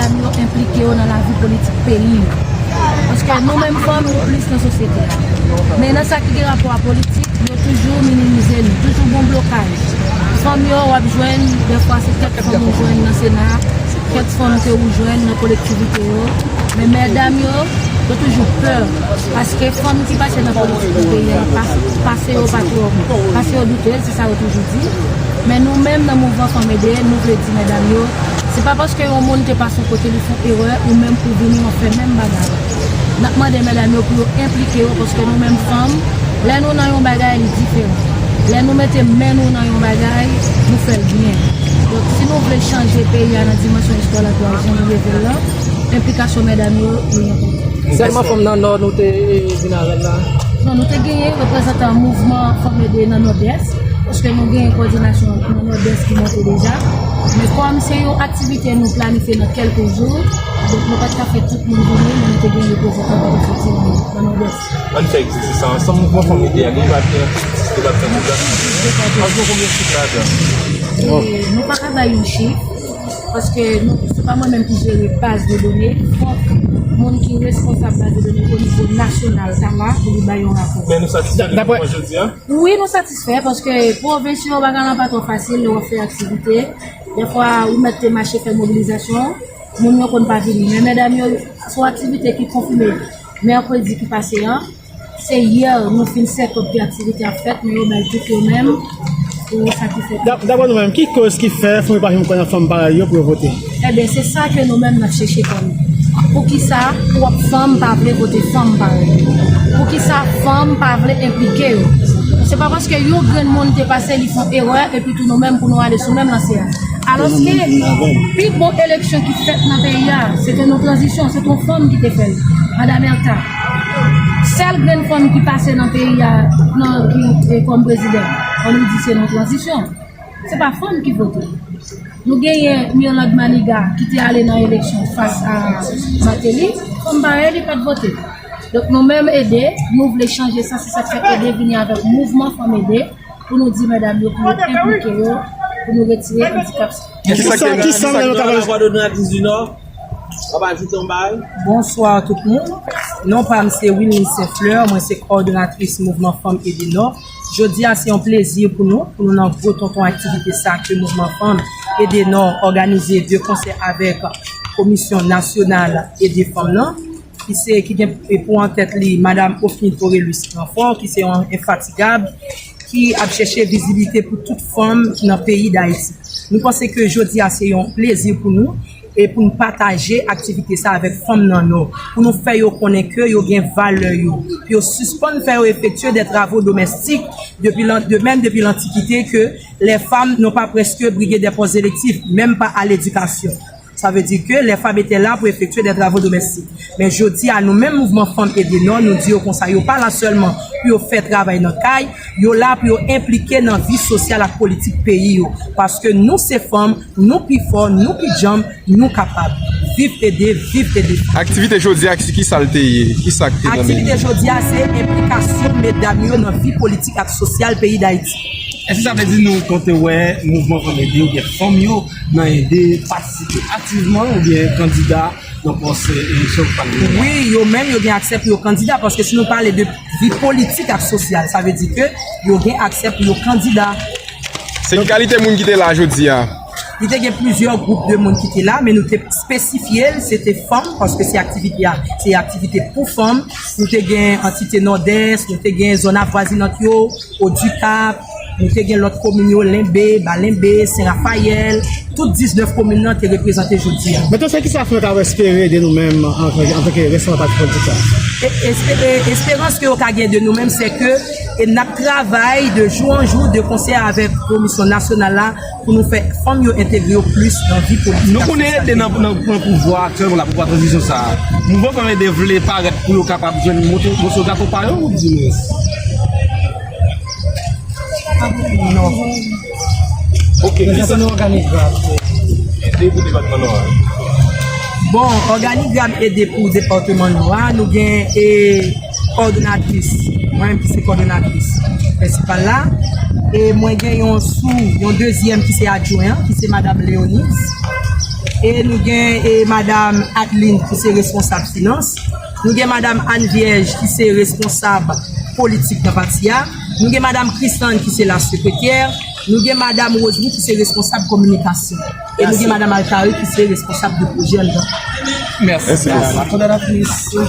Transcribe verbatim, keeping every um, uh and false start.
Medam yo enplike yo nan lavi politik peyi yo. Paske nou menm fanm, nou plis nan sosyete a. Men nan sa ki gen rapò a politik, yo toujou minimize nou, toujou gon blokaj. Fanm yo, w ap jwenn, dèfwa se kèk fanm ou jwenn nan Sena, kèk fanm ke ou jwenn nan kolektivite yo. Men medam yo, yo toujou pè. Paske fanm ki pase nan politik nan peyi a, pas- pase yo pa twò, pase yo doute, se sa yo toujou di. Men nou menm nan mouvman Fanm Ede, nou vle di medam yo, se pa paske yon moun te pase yon kote li fè yon erè, ou menm pou vini w ap fè menm bagay. N ap mande medam yo pou yo enplike yo, paske nou menm fanm, lè nou nan yon bagay, li diferan. Lè nou mete men nou nan yon bagay, nou fè l byen. Donk, si nou vle chanje peyi a nan dimansyon istwa l atwal jan nou leve l lan, enplikasyon medam yo, li enpòtan. Sèlman fanm nan Nò nou te vin avè l la? Non, nou te genyen reprezantan mouvman Fanm Ede nan Nòdès, paske nou genyen kòdinasyon nan Nòdès ki monte deja. Men kòm se yon aktivite nou planifye nan kèlke jou, donk nou pa t ka fè tout moun vini, men nou te genyen reprezantan ki te soti nan, nan Nòdès. Ann fè egzèsis sa ansanm, mouvman Fanm Ede a, gen depatman, depatman, depatman. Anviwon konbyen chif ladan? E nou pa ka bay yon chif, paske nou, se pa mwen menm ki jere baz de done, fòk moun ki responsab baz de done o nivo nasyonal ta la pou li bay yon rapò. Men nou satisfè de mouvman jodi a? Wi, nou satisfè, paske pwovens yo, bagay lan pa twò fasil, lè w ap fè aktivite. Dèfwa, ou mèt te mache fè mobilizasyon, moun yo konn pa vini. Men medam yo, se yon aktivite ki konfime mèkredi ki pase an. Se yè nou fin sèt òp ke aktivite ap fèt, men yo bay tout yo menm pou sa ki fèt. Dap- Daprè nou menm, ki koz ki fè fanm yo pa janm kwè nan fanm parèy yo pou yo vote? Ebyen, se sa ke nou menm n ap chèche konn. Poukisa twòp fanm pa vle vote fanm parèy yo? Poukisa fanm pa vle enplike yo? Se pa paske yon grenn moun te pase, li fè yon erè, epi tou nou menm pou nou ale sou menm lanse a. Alòske, pi bon eleksyon ki fèt nan peyi a, se te yon tranzisyon, se te yon fanm ki te fè l, Madam Ertha. Sèl grenn fanm ki pase nan peyi a, nan, ki, e, kòm prezidan, ann nou di se yon tranzisyon. Se pa fanm ki vote. Nou genyen Mirlande Manigat ki te ale nan eleksyon fas a Martelly, fanm parèy li pa t vote. Donk nou menm Ede, nou vle chanje sa, se sa k fè Ede vini avèk mouvman Fanm Ede, pou nou di medam yo pou yo enplike yo, pou nou retire andikap sa. Kisa, kisa medam yo ka fè? Lavwadonat di Nò, w ap ajoute yon bagay? Bonswa tout moun. Non pa m se Wilny Saint Fleur, mwen se kowòdonatris mouvman Fanm Ede Nò. Jodi a se yon plezi pou nou, pou nou nan gwo tonton aktivite sa ke mouvman Fanm Ede Nò òganize de konsè avèk Komisyon Nasyonal Ede Fanm nan, ki se, ki gen pou antèt li Madam Ofnine Orelus Ranfort, ki se yon enfatigab, ki ap chèche vizibilite pou tout fanm ki nan peyi Dayiti. Nou panse ke jodi a se yon plezi pou nou e pou n pataje aktivite sa avèk fanm nan Nò, pou nou fè yo konnen ke yo gen valè yo, pou yo sispann fè yo efektye de travo domestik depi lan, de menm depi lantikite, ke les femmes n'ont pas presque brigué des postes électifs, même pas à l'éducation. Ça veut dire que les femmes étaient là pour effectuer des travaux domestiques. Men jodi a, nou menm mouvman Fanm Ede Nò, nou di yo konsa, yo pa la sèlman pou yo fè travay nan kay, yo la pou yo enplike nan vi sosyal ak politik peyi yo. Paske nou se fanm, nou pi fò, nou pi djanm, nou kapab. Viv Ede, viv Ede. Aktivite jodi a, se kisa l te ye? Kisa k te nan men nou? Aktivite jodi a, se enplikasyon medam yo nan vi politik ak sosyal peyi Dayiti. Èske sa vle di nou konte wè mouvman Fanm Ede oubyen fanm yo nan Ede patisipe aktivman oubyen kandida nan pòs eleksyon k pral vini an? Wi, yo menm yo gen aksè pou yo kandida, paske si nou pale de vi politik ak sosyal, sa vle di ke yo gen aksè pou yo kandida. Se ki kalite moun ki te la jodi a? Li te gen plizyè gwoup de moun ki te la, men nou te espesifye l, se te fanm, paske se aktivite a, se aktivite pou fanm. Nou te gen antite Nòdès, nou te gen zòn avwazinant yo, Odikap, nou te gen lòt komin yo, Lenbe, Ba Lenbe, Sen Rafayèl, tout diznèf komin nan te reprezante jodi a. Mentnan, se kisa fanm yo ka espere de nou menm an, antanke responsab pati politik sa? E, espe-, e, esperans ke yo ka gen de nou menm, se ke, e, n ap travay de jou an jou, de konsè avèk Komisyon Nasyonal la, pou nou fè fanm yo entegre yo plis nan vi politik ak sosyal. Nou konnen Ede nan, nan pran pouvwa aktyèl, la pouvwa tranzisyon sa a. Mouvman Fanm Ede vle parèt pou yo kapab jwenn moso, moso gato pa yo, ou di mwens? Non. Ok, kisa nou òganigram Ede pou depatman Nò a? Bon, òganigram Ede pou depatman Nò a, nou gen, e, kowòdonatris, mwen menm ki se kowòdonatris prensipal la, e mwen gen yon sou, yon dezyèm ki se adjwen an, ki se Madam Léonise. E nou gen e, Madam Adeline ki se responsab finans. Nou gen Madam Anne Vierge ki se responsab politik nan pati a. Nou gen Madam Christanne ki se la sekretè. Nou gen Madam Roselie ki se responsab kominikasyon. E nou gen Madam Alcari ki se responsab de pwojè anndan. Mèsi. Mèsi.